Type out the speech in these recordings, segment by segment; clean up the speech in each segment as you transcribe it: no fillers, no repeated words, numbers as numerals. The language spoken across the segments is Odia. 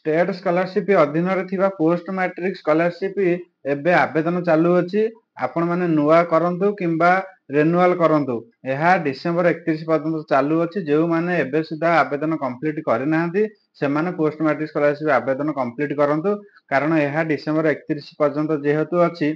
ଷ୍ଟେଟ୍ ସ୍କଲାରସିପ୍ ଅଧୀନରେ ଥିବା ପୋଷ୍ଟ ମାଟ୍ରିକ ସ୍କଲାରସିପ୍ ଏବେ ଆବେଦନ ଚାଲୁଅଛି। ଆପଣମାନେ ନୂଆ କରନ୍ତୁ କିମ୍ବା ରେନୁଆଲ କରନ୍ତୁ, ଏହା ଡିସେମ୍ବର 31 ପର୍ଯ୍ୟନ୍ତ ଚାଲୁଅଛି। ଯେଉଁମାନେ ଏବେ ସୁଦ୍ଧା ଆବେଦନ କମ୍ପ୍ଲିଟ୍ କରିନାହାନ୍ତି, ସେମାନେ ପୋଷ୍ଟ ମାଟ୍ରିକ ସ୍କଲାରସିପ୍ ଆବେଦନ କମ୍ପ୍ଲିଟ୍ କରନ୍ତୁ, କାରଣ ଏହା ଡିସେମ୍ବର 31 ପର୍ଯ୍ୟନ୍ତ ଯେହେତୁ ଅଛି,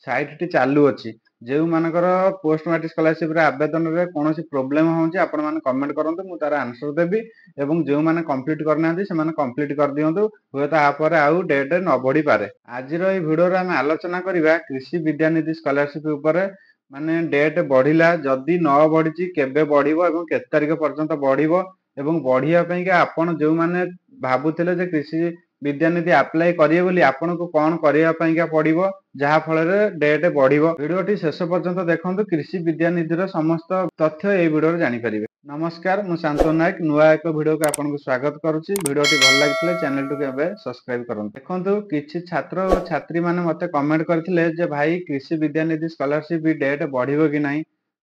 ସାଇଟ୍ଟି ଚାଲୁଅଛି। ଯେଉଁମାନଙ୍କର ପୋଷ୍ଟ ମାଟ୍ରିକ ସ୍କଲାରସିପ୍ର ଆବେଦନରେ କୌଣସି ପ୍ରୋବ୍ଲେମ୍ ହେଉଛି, ଆପଣମାନେ କମେଣ୍ଟ କରନ୍ତୁ, ମୁଁ ତାର ଆନ୍ସର ଦେବି। ଏବଂ ଯେଉଁମାନେ କମ୍ପ୍ଲିଟ୍ କରିନାହାନ୍ତି, ସେମାନେ କମ୍ପ୍ଲିଟ୍ କରିଦିଅନ୍ତୁ, ହୁଏତ ଆ ପରେ ଆଉ ଡେଟ୍ ନ ବଢ଼ିପାରେ। ଆଜିର ଏଇ ଭିଡ଼ିଓରେ ଆମେ ଆଲୋଚନା କରିବା କୃଷି ବିଦ୍ୟାନିଧି ସ୍କଲାରସିପ୍ ଉପରେ, ମାନେ ଡେଟ୍ ବଢ଼ିଲା, ଯଦି ନ ବଢ଼ିଛି କେବେ ବଢ଼ିବ ଏବଂ କେତେ ତାରିଖ ପର୍ଯ୍ୟନ୍ତ ବଢ଼ିବ, ଏବଂ ବଢ଼ିବା ପାଇଁକା ଆପଣ ଯେଉଁମାନେ ଭାବୁଥିଲେ ଯେ କୃଷି ବିଦ୍ୟାନିଧି ଆପ୍ଲାଏ କରିବେ ବୋଲି, ଆପଣଙ୍କୁ କଣ କରିବା ପାଇଁକା ପଡ଼ିବ ଯାହା ଫଳରେ ଡେଟ୍ ବଢ଼ିବ। ଭିଡ଼ିଓଟି ଶେଷ ପର୍ଯ୍ୟନ୍ତ ଦେଖନ୍ତୁ, କୃଷି ବିଦ୍ୟାନିଧିର ସମସ୍ତ ତଥ୍ୟ ଏଇ ଭିଡ଼ିଓରେ ଜାଣିପାରିବେ। ନମସ୍କାର, ମୁଁ ଶାନ୍ତନୁ ନାୟକ, ନୂଆ ଏକ ଭିଡ଼ିଓକୁ ଆପଣଙ୍କୁ ସ୍ୱାଗତ କରୁଛି। ଭିଡ଼ିଓଟି ଭଲ ଲାଗିଥିଲେ ଚ୍ୟାନେଲଟିକୁ ଏବେ ସବସ୍କ୍ରାଇବ କରନ୍ତୁ। ଦେଖନ୍ତୁ, କିଛି ଛାତ୍ର ଓ ଛାତ୍ରୀମାନେ ମୋତେ କମେଣ୍ଟ କରିଥିଲେ ଯେ ଭାଇ, କୃଷି ବିଦ୍ୟାନିଧି ସ୍କଲାରସିପ୍ ଡେଟ୍ ବଢ଼ିବ କି ନାହିଁ?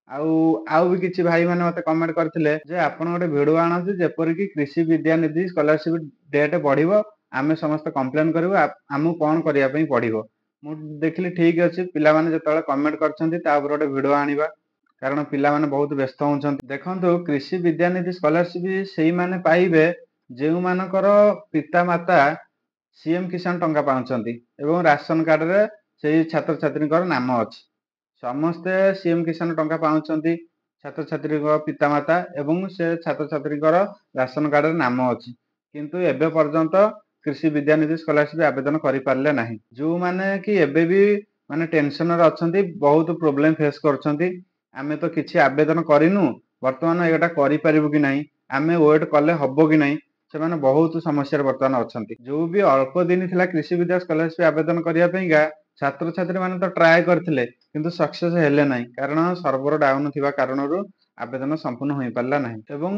ଆଉ ବି କିଛି ଭାଇମାନେ ମୋତେ କମେଣ୍ଟ କରିଥିଲେ ଯେ ଆପଣ ଗୋଟେ ଭିଡ଼ିଓ ଆଣନ୍ତୁ, ଯେପରିକି କୃଷି ବିଦ୍ୟାନିଧି ସ୍କଲାରସିପ୍ ଡେଟ୍ ବଢ଼ିବ, ଆମେ ସମସ୍ତେ କମ୍ପ୍ଲେନ୍ କରିବୁ, ଆମକୁ କଣ କରିବା ପାଇଁ ପଡ଼ିବ? ମୁଁ ଦେଖିଲି ଠିକ ଅଛି, ପିଲାମାନେ ଯେତେବେଳେ କମେଣ୍ଟ କରିଛନ୍ତି ତା ଉପରେ ଗୋଟେ ଭିଡ଼ିଓ ଆଣିବା, କାରଣ ପିଲାମାନେ ବହୁତ ବ୍ୟସ୍ତ ହେଉଛନ୍ତି। ଦେଖନ୍ତୁ, କୃଷି ବିଦ୍ୟାନିଧି ସ୍କଲାରସିପ୍ ସେଇମାନେ ପାଇବେ ଯେଉଁମାନଙ୍କର ପିତାମାତା ସିଏମ୍ କିଷାନ ଟଙ୍କା ପାଉଛନ୍ତି ଏବଂ ରାସନ କାର୍ଡରେ ସେଇ ଛାତ୍ରଛାତ୍ରୀଙ୍କର ନାମ ଅଛି। ସମସ୍ତେ ସିଏମ୍ କିଷାନ ଟଙ୍କା ପାଉଛନ୍ତି ଛାତ୍ରଛାତ୍ରୀଙ୍କ ପିତାମାତା ଏବଂ ସେ ଛାତ୍ରଛାତ୍ରୀଙ୍କର ରାସନ କାର୍ଡରେ ନାମ ଅଛି, କିନ୍ତୁ ଏବେ ପର୍ଯ୍ୟନ୍ତ କୃଷି ବିଦ୍ୟାନିଧି ସ୍କଲାରସିପ୍ ଆବେଦନ କରିପାରିଲେ ନାହିଁ। ଯେଉଁମାନେ କି ଏବେ ବି ମାନେ ଟେନସନରେ ଅଛନ୍ତି, ବହୁତ ପ୍ରୋବ୍ଲେମ ଫେସ୍ କରୁଛନ୍ତି, ଆମେ ତ କିଛି ଆବେଦନ କରିନୁ, ବର୍ତ୍ତମାନ ଏଇଟା କରିପାରିବୁ କି ନାହିଁ, ଆମେ ୱେଟ୍ କଲେ ହବ କି ନାହିଁ, ସେମାନେ ବହୁତ ସମସ୍ୟାରେ ବର୍ତ୍ତମାନ ଅଛନ୍ତି। ଯୋଉ ବି ଅଳ୍ପ ଦିନ ଥିଲା କୃଷି ବିଦ୍ୟା ସ୍କଲାରସିପ୍ ଆବେଦନ କରିବା ପାଇଁକା, ଛାତ୍ରଛାତ୍ରୀ ମାନେ ତ ଟ୍ରାଏ କରିଥିଲେ, କିନ୍ତୁ ସକ୍ସେସ୍ ହେଲେ ନାହିଁ, କାରଣ ସର୍ଭର ଡାଉନ ଥିବା କାରଣରୁ ଆବେଦନ ସମ୍ପୂର୍ଣ୍ଣ ହୋଇପାରିଲା ନାହିଁ ଏବଂ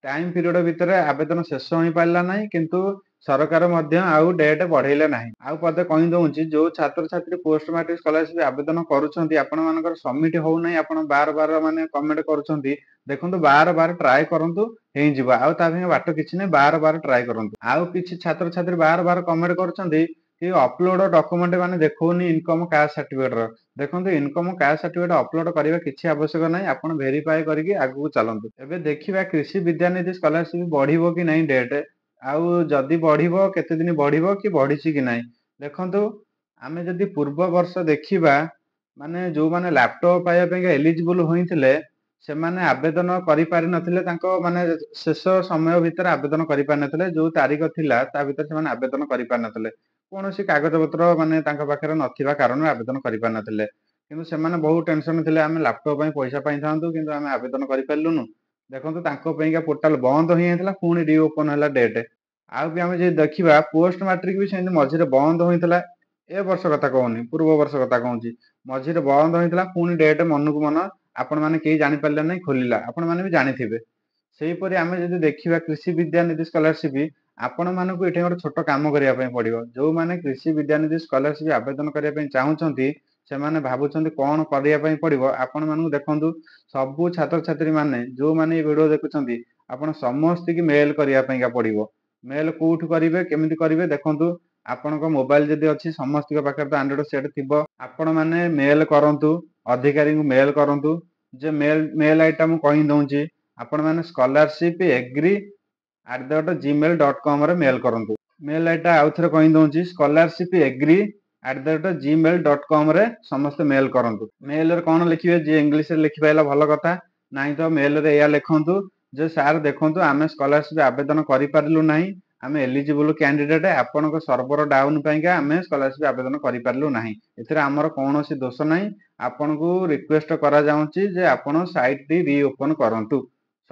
ଟାଇମ୍ ପିରିୟଡ଼ ଭିତରେ ଆବେଦନ ଶେଷ ହୋଇପାରିଲା ନାହିଁ। କିନ୍ତୁ ସରକାର ମଧ୍ୟ ଆଉ ଡେଟ୍ ବଢେଇଲେ ନାହିଁ। ଆଉ ପଦେ କହି ଦଉଛି, ଯୋଉ ଛାତ୍ରଛାତ୍ରୀ ପୋଷ୍ଟ ମାଟ୍ରିକ ସ୍କଲାରସିପ୍ ଆବେଦନ କରୁଛନ୍ତି, ଆପଣମାନଙ୍କର ସବମିଟ୍ ହଉନାହିଁ, ଆପଣ ବାର ବାର ମାନେ କମେଣ୍ଟ କରୁଛନ୍ତି। ଦେଖନ୍ତୁ, ବାର ବାର ଟ୍ରାଏ କରନ୍ତୁ, ହେଇଯିବ। ଆଉ ତା ପାଇଁ ବାଟ କିଛି ନାହିଁ, ବାର ବାର ଟ୍ରାଏ କରନ୍ତୁ। ଆଉ କିଛି ଛାତ୍ରଛାତ୍ରୀ ବାର ବାର କମେଣ୍ଟ କରୁଛନ୍ତି କି ଅପଲୋଡ ଡକୁମେଣ୍ଟ ମାନେ ଦେଖଉନି ଇନକମ କାଷ୍ଟ ସାର୍ଟିଫିକେଟର। ଦେଖନ୍ତୁ, ଇନକମ କାଷ୍ଟ ସାର୍ଟିଫିକେଟ ଅପଲୋଡ କରିବା କିଛି ଆବଶ୍ୟକ ନାହିଁ, ଆପଣ ଭେରିଫାଏ କରିକି ଆଗକୁ ଚାଲନ୍ତୁ। ଏବେ ଦେଖିବା କୃଷି ବିଦ୍ୟାନିଧି ସ୍କଲାରସିପ୍ ବଢିବ କି ନାହିଁ ଡେଟ୍, ଆଉ ଯଦି ବଢିବ କେତେ ଦିନ ବଢିବ କି ବଢିଛି କି ନାହିଁ। ଦେଖନ୍ତୁ, ଆମେ ଯଦି ପୂର୍ବ ବର୍ଷ ଦେଖିବା, ମାନେ ଯୋଉମାନେ ଲାପଟପ୍ ପାଇବା ପାଇଁ ଏଲିଜିବଲ ହୋଇଥିଲେ, ସେମାନେ ଆବେଦନ କରିପାରିନଥିଲେ। ତାଙ୍କ ମାନେ ଶେଷ ସମୟ ଭିତରେ ଆବେଦନ କରିପାରିନଥିଲେ। ଯୋଉ ତାରିଖ ଥିଲା ତା ଭିତରେ ସେମାନେ ଆବେଦନ କରିପାରିନଥିଲେ। କୌଣସି କାଗଜପତ୍ର ମାନେ ତାଙ୍କ ପାଖରେ ନଥିବା କାରଣରୁ ଆବେଦନ କରିପାରିନଥିଲେ। କିନ୍ତୁ ସେମାନେ ବହୁତ ଟେନସନ ଥିଲେ, ଆମେ ଲାପଟପ୍ ପାଇଁ ପଇସା ପାଇଥାନ୍ତୁ, କିନ୍ତୁ ଆମେ ଆବେଦନ କରିପାରିଲୁନୁ। ଦେଖନ୍ତୁ, ତାଙ୍କ ପାଇଁକା ପୋର୍ଟାଲ ବନ୍ଦ ହେଇଯାଇଥିଲା, ପୁଣି ରିଓପନ ହେଲା ଡେଟ୍। ଆଉ ବି ଆମେ ଯଦି ଦେଖିବା, ପୋଷ୍ଟ ମାଟ୍ରିକ ବି ସେମିତି ମଝିରେ ବନ୍ଦ ହୋଇଥିଲା। ଏ ବର୍ଷ କଥା କହୁନି, ପୂର୍ବ ବର୍ଷ କଥା କହୁଛି। ମଝିରେ ବନ୍ଦ ହୋଇଥିଲା, ପୁଣି ଡେଟ୍ ମନକୁ ମନ ଆପଣମାନେ କେହି ଜାଣିପାରିଲେ ନାହିଁ, ଖୋଲିଲା, ଆପଣମାନେ ବି ଜାଣିଥିବେ। ସେହିପରି ଆମେ ଯଦି ଦେଖିବା କୃଷି ବିଦ୍ୟାନିଧି ସ୍କଲାରସିପ୍, ଆପଣମାନଙ୍କୁ ଏଠି ଗୋଟେ ଛୋଟ କାମ କରିବା ପାଇଁ ପଡିବ। ଯୋଉମାନେ କୃଷି ବିଦ୍ୟାନିଧି ସ୍କଲାରସିପ୍ ଆବେଦନ କରିବା ପାଇଁ ଚାହୁଁଛନ୍ତି, ସେମାନେ ଭାବୁଛନ୍ତି କଣ କରିବା ପାଇଁ ପଡିବ। ଆପଣମାନଙ୍କୁ ଦେଖନ୍ତୁ, ସବୁ ଛାତ୍ରଛାତ୍ରୀ ମାନେ ଯୋଉମାନେ ଏଇ ଭିଡିଓ ଦେଖୁଛନ୍ତି, ଆପଣ ସମସ୍ତିକି ମେଲ କରିବା ପାଇଁକା ପଡିବ। ମେଲ କୋଉଠୁ କରିବେ, କେମିତି କରିବେ? ଦେଖନ୍ତୁ, ଆପଣଙ୍କ ମୋବାଇଲ ଯଦି ଅଛି, ସମସ୍ତଙ୍କ ପାଖରେ ତ ଆଣ୍ଡ୍ରଏଡ ସେଟ୍ ଥିବ, ଆପଣମାନେ ମେଲ କରନ୍ତୁ, ଅଧିକାରୀଙ୍କୁ ମେଲ କରନ୍ତୁ। ଯେ ମେଲ ଆଇଡିଟା ମୁଁ କହି ଦଉଛି, ଆପଣମାନେ scholarshipagri@gmail.comରେ ମେଲ କରନ୍ତୁ। ମେଲ ଆଇଡିଟା ଆଉ ଥରେ କହି ଦଉଛି, scholarshipagri@gmail.comରେ ସମସ୍ତେ ମେଲ କରନ୍ତୁ। ମେଲରେ କଣ ଲେଖିବେ? ଯିଏ ଇଂଲିଶରେ ଲେଖିପାରିଲା ଭଲ କଥା, ନାହିଁ ତ ମେଲରେ ଏଇଆ ଲେଖନ୍ତୁ ଯେ ସାର୍ ଦେଖନ୍ତୁ, ଆମେ ସ୍କଲାରସିପ୍ ଆବେଦନ କରିପାରିଲୁ ନାହିଁ, ଆମେ ଏଲିଜିବଲ କ୍ୟାଣ୍ଡିଡେଟ୍, ଆପଣଙ୍କ ସର୍ଭର ଡାଉନ ପାଇଁକା ଆମେ ସ୍କଲାରସିପ୍ ଆବେଦନ କରିପାରିଲୁ ନାହିଁ, ଏଥିରେ ଆମର କୌଣସି ଦୋଷ ନାହିଁ, ଆପଣଙ୍କୁ ରିକ୍ୱେଷ୍ଟ କରାଯାଉଛି ଯେ ଆପଣ ସାଇଟ୍ଟି ରିଓପନ କରନ୍ତୁ।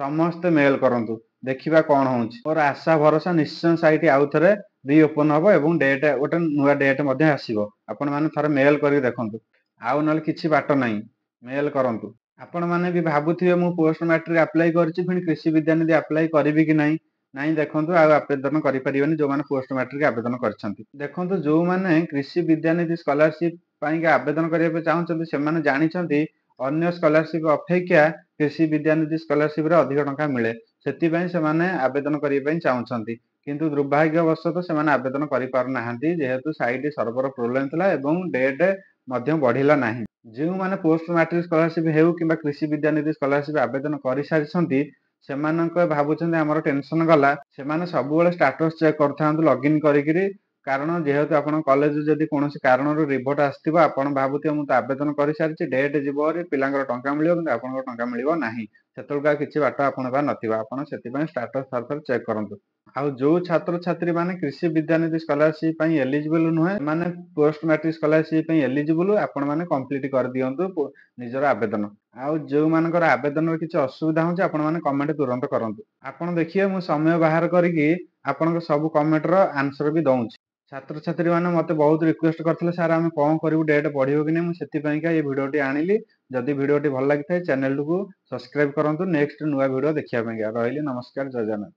ସମସ୍ତେ ମେଲ କରନ୍ତୁ, ଦେଖିବା କଣ ହଉଛି। ମୋର ଆଶା ଭରସା, ନିଶ୍ଚୟ ସାଇଟ୍ ଆଉ ଥରେ ରିଓପନ ହବ ଏବଂ ଡେଟ୍ ଗୋଟେ ନୂଆ ଡେଟ୍ ମଧ୍ୟ ଆସିବ। ଆପଣମାନେ ଥରେ ମେଲ କରିକି ଦେଖନ୍ତୁ, ଆଉ ନହେଲେ କିଛି ବାଟ ନାହିଁ, ମେଲ କରନ୍ତୁ। ଆପଣମାନେ ବି ଭାବୁଥିବେ, ମୁଁ ପୋଷ୍ଟ ମାଟ୍ରିକ ଆପ୍ଲାଏ କରିଛି, ପୁଣି କୃଷି ବିଦ୍ୟାନିଧି ଆପ୍ଲାଏ କରିବି କି ନାହିଁ? ନାଇଁ, ଦେଖନ୍ତୁ, ଆଉ ଆବେଦନ କରିପାରିବେନି ଯୋଉମାନେ ପୋଷ୍ଟ ମାଟ୍ରିକ ଆବେଦନ କରିଛନ୍ତି। ଦେଖନ୍ତୁ, ଯୋଉମାନେ କୃଷି ବିଦ୍ୟାନିଧି ସ୍କଲାରସିପ ପାଇଁକା ଆବେଦନ କରିବା ପାଇଁ ଚାହୁଁଛନ୍ତି, ସେମାନେ ଜାଣିଛନ୍ତି ଅନ୍ୟ ସ୍କଲାରସିପ ଅପେକ୍ଷା କୃଷି ବିଦ୍ୟାନିଧି ସ୍କଲାରସିପରେ ଅଧିକ ଟଙ୍କା ମିଳେ, ସେଥିପାଇଁ ସେମାନେ ଆବେଦନ କରିବା ପାଇଁ ଚାହୁଁଛନ୍ତି। କିନ୍ତୁ ଦୁର୍ଭାଗ୍ୟବଶତଃ ସେମାନେ ଆବେଦନ କରିପାରୁନାହାନ୍ତି, ଯେହେତୁ ସାଇଟ୍ ସର୍ଭର ପ୍ରୋବ୍ଲେମ୍ ଥିଲା ଏବଂ ଡେଟ୍ ମଧ୍ୟ ବଢ଼ିଲା ନାହିଁ। ଯେଉଁମାନେ ପୋଷ୍ଟ ମାଟ୍ରିକ ସ୍କଲାରସିପ୍ ହେଉ କିମ୍ବା କୃଷି ବିଦ୍ୟାନିଧି ସ୍କଲାରସିପ୍ ଆବେଦନ କରିସାରିଛନ୍ତି, ସେମାନଙ୍କ ଭାବୁଛନ୍ତି ଆମର ଟେନସନ୍ ଗଲା। ସେମାନେ ସବୁବେଳେ ଷ୍ଟାଟସ୍ ଚେକ୍ କରୁଥାନ୍ତୁ ଲଗ୍ଇନ୍ କରିକିରି, କାରଣ ଯେହେତୁ ଆପଣ କଲେଜ ଯଦି କୌଣସି କାରଣରୁ ରିଭର୍ଟ ଆସିଥିବ, ଆପଣ ଭାବୁଥିବେ ମୁଁ ତ ଆବେଦନ କରିସାରିଛି, ଡେଟ୍ ଯିବ, ପିଲାଙ୍କର ଟଙ୍କା ମିଳିବ, କିନ୍ତୁ ଆପଣଙ୍କର ଟଙ୍କା ମିଳିବ ନାହିଁ। ସେତେବେଳକୁ ଆଉ କିଛି ବାଟ ଆପଣଙ୍କ ପାଖରେ ନଥିବ। ଆପଣ ସେଥିପାଇଁ ଷ୍ଟାଟସ୍ ଥରେ ଥରେ ଚେକ୍ କରନ୍ତୁ। ଆଉ ଯୋଉ ଛାତ୍ରଛାତ୍ରୀ ମାନେ କୃଷି ବିଦ୍ୟାନିଧି ସ୍କଲାରସିପ୍ ପାଇଁ ଏଲିଜିବଲ୍ ନୁହେଁ, ସେମାନେ ପୋଷ୍ଟ ମାଟ୍ରିକ ସ୍କଲାରସିପ୍ ପାଇଁ ଏଲିଜିବଲ୍, ଆପଣମାନେ କମ୍ପ୍ଲିଟ୍ କରିଦିଅନ୍ତୁ ନିଜର ଆବେଦନ। ଆଉ ଯେଉଁମାନଙ୍କର ଆବେଦନରେ କିଛି ଅସୁବିଧା ହେଉଛି, ଆପଣମାନେ କମେଣ୍ଟ ତୁରନ୍ତ କରନ୍ତୁ। ଆପଣ ଦେଖିବେ, ମୁଁ ସମୟ ବାହାର କରିକି ଆପଣଙ୍କ ସବୁ କମେଣ୍ଟର ଆନ୍ସର ବି ଦଉଛି। ଛାତ୍ରଛାତ୍ରୀ ମାନେ ମତେ ବହୁତ ରିକ୍ୱେଷ୍ଟ କରିଥିଲେ, ସାର୍ ଆମେ କଣ କରିବୁ, ଡେଟ୍ ବଢିବ କି ନାହିଁ? ମୁଁ ସେଥିପାଇଁକା ଏଇ ଭିଡ଼ିଓଟି ଆଣିଲି। ଯଦି ଭିଡ଼ିଓଟି ଭଲ ଲାଗିଥାଏ, ଚ୍ୟାନେଲଟିକୁ ସବସ୍କ୍ରାଇବ କରନ୍ତୁ ନେକ୍ସଟ ନୂଆ ଭିଡ଼ିଓ ଦେଖିବା ପାଇଁକା। ରହିଲି, ନମସ୍କାର, ଜୟ ଜଗନ୍ନାଥ।